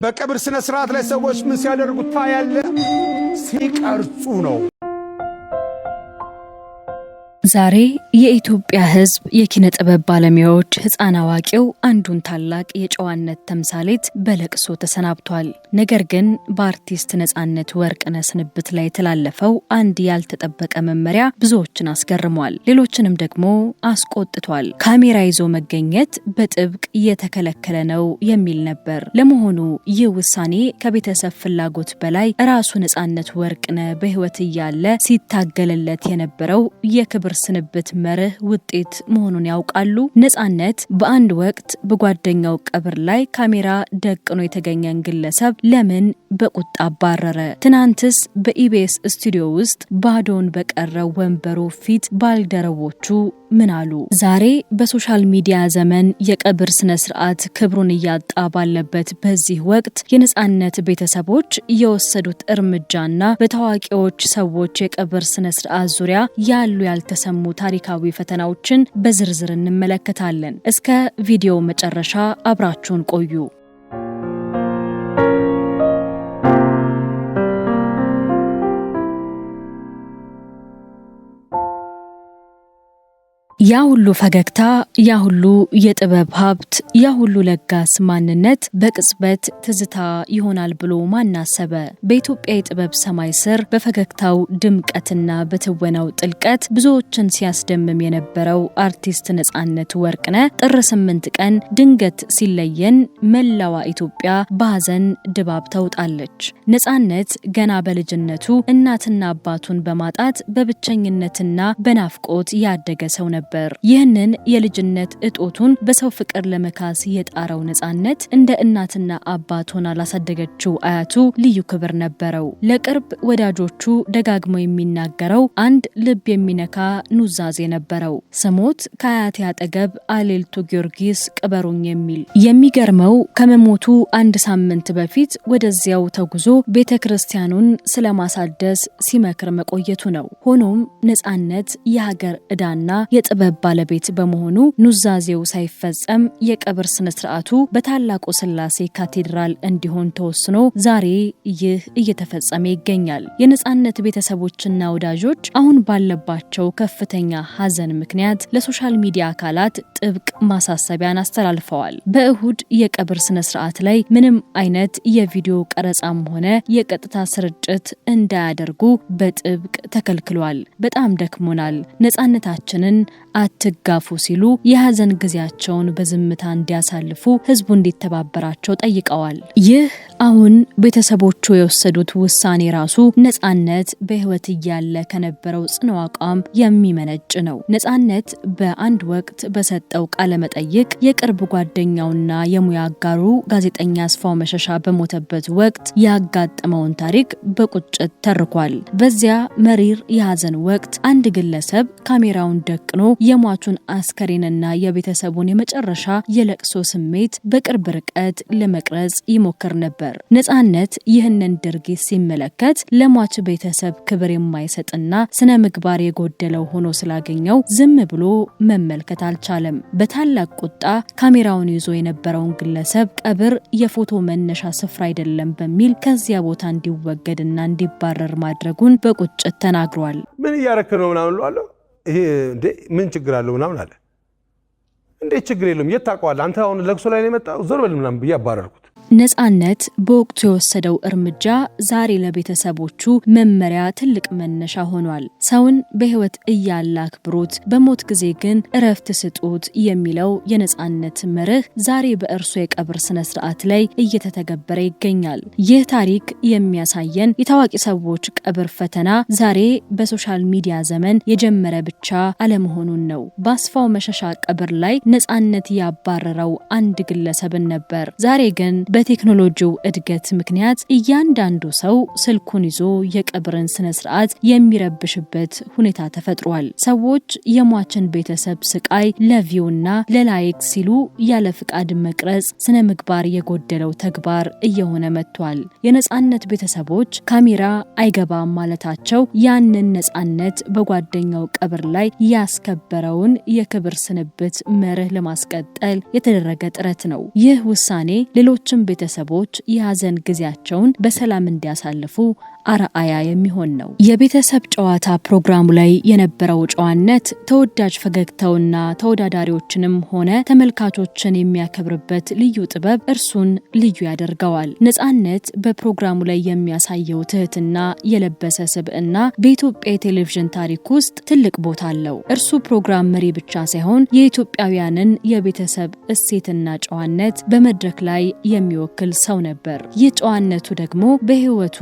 በቀብር ስነ ስርዓት ላይ ሰዎች ምን ሲያደርጉ ታያለህ? ሲቀርጹ ነው። ዛሬ የኢትዮጵያ ሕዝብ የኪነ ጥበብ ባለሙያዎች ሕፃን አዋቂው አንዱን ታላቅ የጨዋነት ተምሳሌት በለቅሶ ተሰናብቷል። ነገር ግን በአርቲስት ነጻነት ወርቅነህ ስንብት ላይ የተላለፈው አንድ ያልተጠበቀ መመሪያ ብዙዎችን አስገርሟል፣ ሌሎችንም ደግሞ አስቆጥቷል። ካሜራ ይዞ መገኘት በጥብቅ እየተከለከለ ነው የሚል ነበር። ለመሆኑ ይህ ውሳኔ ከቤተሰብ ፍላጎት በላይ ራሱ ነጻነት ወርቅነህ በሕይወት እያለ ሲታገልለት የነበረው የክብር ስንብት መርህ ውጤት መሆኑን ያውቃሉ? ነጻነት በአንድ ወቅት በጓደኛው ቀብር ላይ ካሜራ ደቅኖ የተገኘን ግለሰብ ለምን በቁጣ አባረረ? ትናንትስ በኢቢኤስ ስቱዲዮ ውስጥ ባዶውን በቀረው ወንበሩ ፊት ባልደረቦቹ ምን አሉ? ዛሬ በ social media ዘመን የቀብር ስነ ስርዓት ክብሩን እያጣ ባለበት በዚህ ወቅት የነጻነት ቤተሰቦች የወሰዱት እርምጃና በታዋቂዎች ሰዎች የቀብር ስነ ስርዓት ዙሪያ ያሉ ያልተሰሙ ታሪካዊ ፈተናዎችን በዝርዝር እንመለከታለን። እስከ ቪዲዮ መጨረሻ አብራችሁን ቆዩ። ያ ሁሉ ፈገግታ፣ ያ ሁሉ የጥበብ ሀብት፣ ያ ሁሉ ለጋስ ማንነት በቅጽበት ትዝታ ይሆናል ብሎ ማን አሰበ? በኢትዮጵያ የጥበብ ሰማይ ስር በፈገግታው ድምቀትና በትወናው ጥልቀት ብዙዎችን ሲያስደምም የነበረው አርቲስት ነጻነት ወርቅነህ ጥር 8 ቀን ድንገት ሲለየን መላዋ ኢትዮጵያ በሀዘን ድባብ ተውጣለች። ነጻነት ገና በልጅነቱ እናትና አባቱን በማጣት በብቸኝነትና በናፍቆት ያደገ ሰው ነበር። ይህንን የልጅነት እጦቱን በሰው ፍቅር ለመካስ የጣረው ነጻነት እንደ እናትና አባት ሆና ላሳደገችው አያቱ ልዩ ክብር ነበረው። ለቅርብ ወዳጆቹ ደጋግሞ የሚናገረው አንድ ልብ የሚነካ ኑዛዜ ነበረው። ስሞት ከአያቴ አጠገብ አሌልቱ ጊዮርጊስ ቅበሩኝ የሚል። የሚገርመው ከመሞቱ አንድ ሳምንት በፊት ወደዚያው ተጉዞ ቤተ ክርስቲያኑን ስለማሳደስ ሲመክር መቆየቱ ነው። ሆኖም ነጻነት የሀገር ዕዳና የጥበብ ባለቤት በመሆኑ ኑዛዜው ሳይፈጸም የቀብር ስነ ስርዓቱ በታላቁ ስላሴ ካቴድራል እንዲሆን ተወስኖ ዛሬ ይህ እየተፈጸመ ይገኛል። የነጻነት ቤተሰቦችና ወዳጆች አሁን ባለባቸው ከፍተኛ ሀዘን ምክንያት ለ social media አካላት ጥብቅ ማሳሰቢያን አስተላልፈዋል። በእሁድ የቀብር ስነ ስርዓት ላይ ምንም አይነት የቪዲዮ ቀረጻም ሆነ የቀጥታ ስርጭት እንዳያደርጉ በጥብቅ ተከልክሏል። በጣም ደክሞናል፣ ነጻነታችንን አትጋፉ ሲሉ የሀዘን ጊዜያቸውን በዝምታ እንዲያሳልፉ ህዝቡ እንዲተባበራቸው ጠይቀዋል። ይህ አሁን ቤተሰቦቹ የወሰዱት ውሳኔ ራሱ ነጻነት በህይወት እያለ ከነበረው ጽኑ አቋም የሚመነጭ ነው። ነጻነት በአንድ ወቅት በሰጠው ቃለ መጠይቅ የቅርብ ጓደኛውና የሙያ አጋሩ ጋዜጠኛ አስፋው መሸሻ በሞተበት ወቅት ያጋጠመውን ታሪክ በቁጭት ተርኳል። በዚያ መሪር የሀዘን ወቅት አንድ ግለሰብ ካሜራውን ደቅኖ የሟቹን አስከሬንና የቤተሰቡን የመጨረሻ የለቅሶ ስሜት በቅርብ ርቀት ለመቅረጽ ይሞክር ነበር። ነጻነት ይህንን ድርጊት ሲመለከት ለሟች ቤተሰብ ክብር የማይሰጥና ስነ ምግባር የጎደለው ሆኖ ስላገኘው ዝም ብሎ መመልከት አልቻለም። በታላቅ ቁጣ ካሜራውን ይዞ የነበረውን ግለሰብ ቀብር የፎቶ መነሻ ስፍራ አይደለም በሚል ከዚያ ቦታ እንዲወገድና እንዲባረር ማድረጉን በቁጭት ተናግሯል። ምን እያረክ ነው ምናምን እለዋለሁ። ይሄ እንዴ ምን ችግር አለው ምናምን አለ። እንዴት ችግር የለውም የት ታውቀዋለህ አንተ አሁን ለቅሶ ላይ ነው የመጣው ዞር በል ምናምን ብዬ አባረርኩት። ነጻነት በወቅቱ የወሰደው እርምጃ ዛሬ ለቤተሰቦቹ መመሪያ ትልቅ መነሻ ሆኗል። ሰውን በሕይወት እያለ አክብሩት፣ በሞት ጊዜ ግን እረፍት ስጡት የሚለው የነጻነት መርህ ዛሬ በእርሱ የቀብር ስነ ስርዓት ላይ እየተተገበረ ይገኛል። ይህ ታሪክ የሚያሳየን የታዋቂ ሰዎች ቀብር ፈተና ዛሬ በ social media ዘመን የጀመረ ብቻ አለመሆኑን ነው። በአስፋው መሸሻ ቀብር ላይ ነጻነት ያባረረው አንድ ግለሰብን ነበር። ዛሬ ግን በቴክኖሎጂው እድገት ምክንያት እያንዳንዱ ሰው ስልኩን ይዞ የቀብርን ስነ ስርዓት የሚረብሽበት ሁኔታ ተፈጥሯል። ሰዎች የሟችን ቤተሰብ ስቃይ ለ view ና ለ like ሲሉ ያለ ፍቃድ መቅረጽ ስነ ምግባር የጎደለው ተግባር እየሆነ መጥቷል። የነጻነት ቤተሰቦች ካሜራ አይገባም ማለታቸው ያንን ነጻነት በጓደኛው ቀብር ላይ ያስከበረውን የክብር ስንብት መርህ ለማስቀጠል የተደረገ ጥረት ነው። ይህ ውሳኔ ሌሎችን ቤተሰቦች የሀዘን ጊዜያቸውን በሰላም እንዲያሳልፉ አርአያ የሚሆን ነው። የቤተሰብ ጨዋታ ፕሮግራሙ ላይ የነበረው ጨዋነት፣ ተወዳጅ ፈገግታውና ተወዳዳሪዎችንም ሆነ ተመልካቾችን የሚያከብርበት ልዩ ጥበብ እርሱን ልዩ ያደርገዋል። ነጻነት በፕሮግራሙ ላይ የሚያሳየው ትህትና የለበሰ ስብዕና በኢትዮጵያ የቴሌቪዥን ታሪክ ውስጥ ትልቅ ቦታ አለው። እርሱ ፕሮግራም መሪ ብቻ ሳይሆን የኢትዮጵያውያንን የቤተሰብ እሴትና ጨዋነት በመድረክ ላይ የሚወክል ሰው ነበር። ይህ ጨዋነቱ ደግሞ በሕይወቱ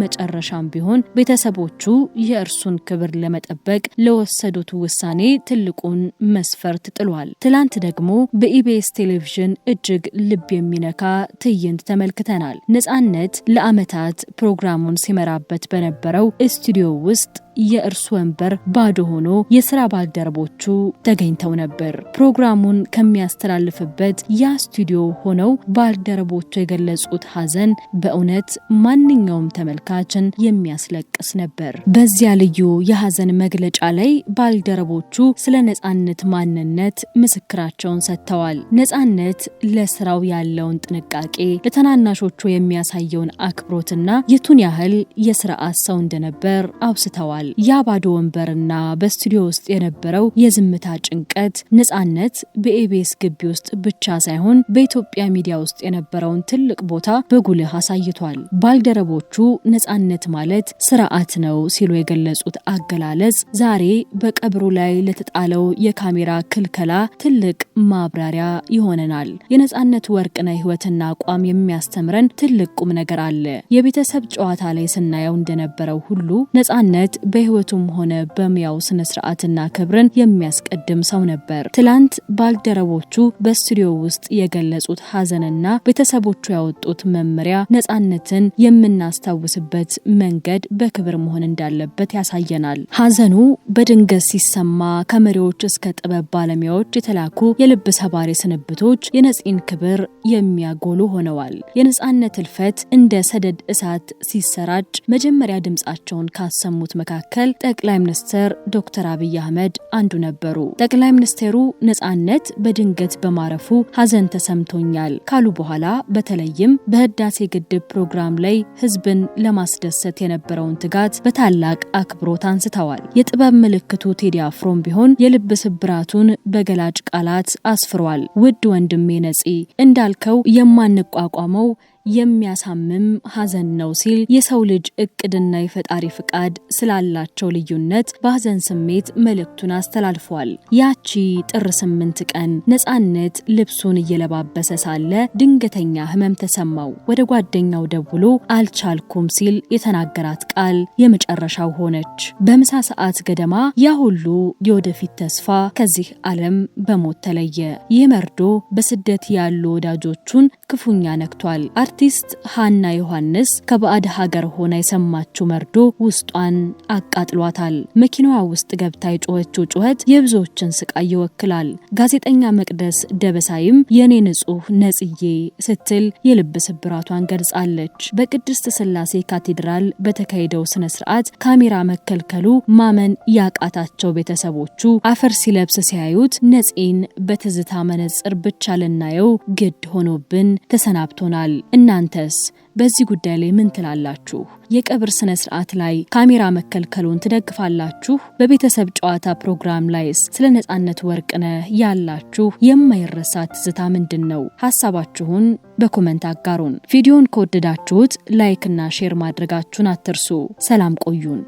መጨረሻም ቢሆን ቤተሰቦቹ የእርሱን ክብር ለመጠበቅ ለወሰዱት ውሳኔ ትልቁን መስፈርት ጥሏል። ትላንት ደግሞ በኢቢኤስ ቴሌቪዥን እጅግ ልብ የሚነካ ትዕይንት ተመልክተናል። ነጻነት ለዓመታት ፕሮግራሙን ሲመራበት በነበረው ስቱዲዮ ውስጥ የእርሱ ወንበር ባዶ ሆኖ የስራ ባልደረቦቹ ተገኝተው ነበር። ፕሮግራሙን ከሚያስተላልፍበት ያ ስቱዲዮ ሆነው ባልደረቦቹ የገለጹት ሀዘን በእውነት ማንኛውም ተመልካችን የሚያስለቅስ ነበር። በዚያ ልዩ የሀዘን መግለጫ ላይ ባልደረቦቹ ስለ ነጻነት ማንነት ምስክራቸውን ሰጥተዋል። ነጻነት ለስራው ያለውን ጥንቃቄ፣ ለተናናሾቹ የሚያሳየውን አክብሮትና የቱን ያህል የስርዓት ሰው እንደነበር አውስተዋል። ያ ባዶ ወንበርና በስቱዲዮ ውስጥ የነበረው የዝምታ ጭንቀት ነጻነት በኢቢኤስ ግቢ ውስጥ ብቻ ሳይሆን በኢትዮጵያ ሚዲያ ውስጥ የነበረውን ትልቅ ቦታ በጉልህ አሳይቷል። ባልደረቦቹ ነጻነት ማለት ስርዓት ነው ሲሉ የገለጹት አገላለጽ ዛሬ በቀብሩ ላይ ለተጣለው የካሜራ ክልከላ ትልቅ ማብራሪያ ይሆነናል። የነጻነት ወርቅነህ ሕይወትና አቋም የሚያስተምረን ትልቅ ቁም ነገር አለ። የቤተሰብ ጨዋታ ላይ ስናየው እንደነበረው ሁሉ ነጻነት በሕይወቱም ሆነ በሙያው ስነ ስርዓትና ክብርን የሚያስቀድም ሰው ነበር። ትላንት ባልደረቦቹ በስቱዲዮ ውስጥ የገለጹት ሀዘንና ቤተሰቦቹ ያወጡት መመሪያ ነጻነትን የምናስታውስበት መንገድ በክብር መሆን እንዳለበት ያሳየናል። ሀዘኑ በድንገት ሲሰማ ከመሪዎች እስከ ጥበብ ባለሙያዎች የተላኩ የልብ ሰባሪ ስንብቶች የነጺን ክብር የሚያጎሉ ሆነዋል። የነጻነት ህልፈት እንደ ሰደድ እሳት ሲሰራጭ መጀመሪያ ድምጻቸውን ካሰሙት መካከል ጠቅላይ ሚኒስትር ዶክተር አብይ አህመድ አንዱ ነበሩ። ጠቅላይ ሚኒስትሩ ነጻነት በድንገት በማረፉ ሀዘን ተሰምቶኛል ካሉ በኋላ በተለይም በህዳሴ ግድብ ፕሮግራም ላይ ህዝብን ለማስደሰት የነበረውን ትጋት በታላቅ አክብሮት አንስተዋል። የጥበብ ምልክቱ ቴዲ አፍሮም ቢሆን የልብ ስብራቱን በገላጭ ቃላት አስፍሯል። ውድ ወንድሜ ነጺ፣ እንዳልከው የማንቋቋመው የሚያሳምም ሀዘን ነው ሲል የሰው ልጅ እቅድና የፈጣሪ ፍቃድ ስላላቸው ልዩነት በሀዘን ስሜት መልእክቱን አስተላልፏል። ያቺ ጥር 8 ቀን ነጻነት ልብሱን እየለባበሰ ሳለ ድንገተኛ ህመም ተሰማው። ወደ ጓደኛው ደውሎ አልቻልኩም ሲል የተናገራት ቃል የመጨረሻው ሆነች። በምሳ ሰዓት ገደማ ያ ሁሉ የወደፊት ተስፋ ከዚህ ዓለም በሞት ተለየ። ይህ መርዶ በስደት ያሉ ወዳጆቹን ክፉኛ ነክቷል። አርቲስት ሀና ዮሐንስ ከባዕድ ሀገር ሆና የሰማችው መርዶ ውስጧን አቃጥሏታል። መኪናዋ ውስጥ ገብታ የጮኸችው ጩኸት የብዙዎችን ስቃይ ይወክላል። ጋዜጠኛ መቅደስ ደበሳይም የኔ ንጹህ ነጽዬ ስትል የልብ ስብራቷን ገልጻለች። በቅድስት ስላሴ ካቴድራል በተካሄደው ስነ ስርዓት ካሜራ መከልከሉ ማመን ያቃታቸው ቤተሰቦቹ አፈር ሲለብስ ሲያዩት ነጺን በትዝታ መነጽር ብቻ ልናየው ግድ ሆኖብን ተሰናብቶናል። እናንተስ በዚህ ጉዳይ ላይ ምን ትላላችሁ? የቀብር ስነ ስርዓት ላይ ካሜራ መከልከሉን ትደግፋላችሁ? በቤተሰብ ጨዋታ ፕሮግራም ላይስ ስለ ነጻነት ወርቅነህ ያላችሁ የማይረሳ ትዝታ ምንድን ነው? ሀሳባችሁን በ comment አጋሩን። ቪዲዮን ከወደዳችሁት like እና share ማድረጋችሁን አትርሱ። ሰላም ቆዩን።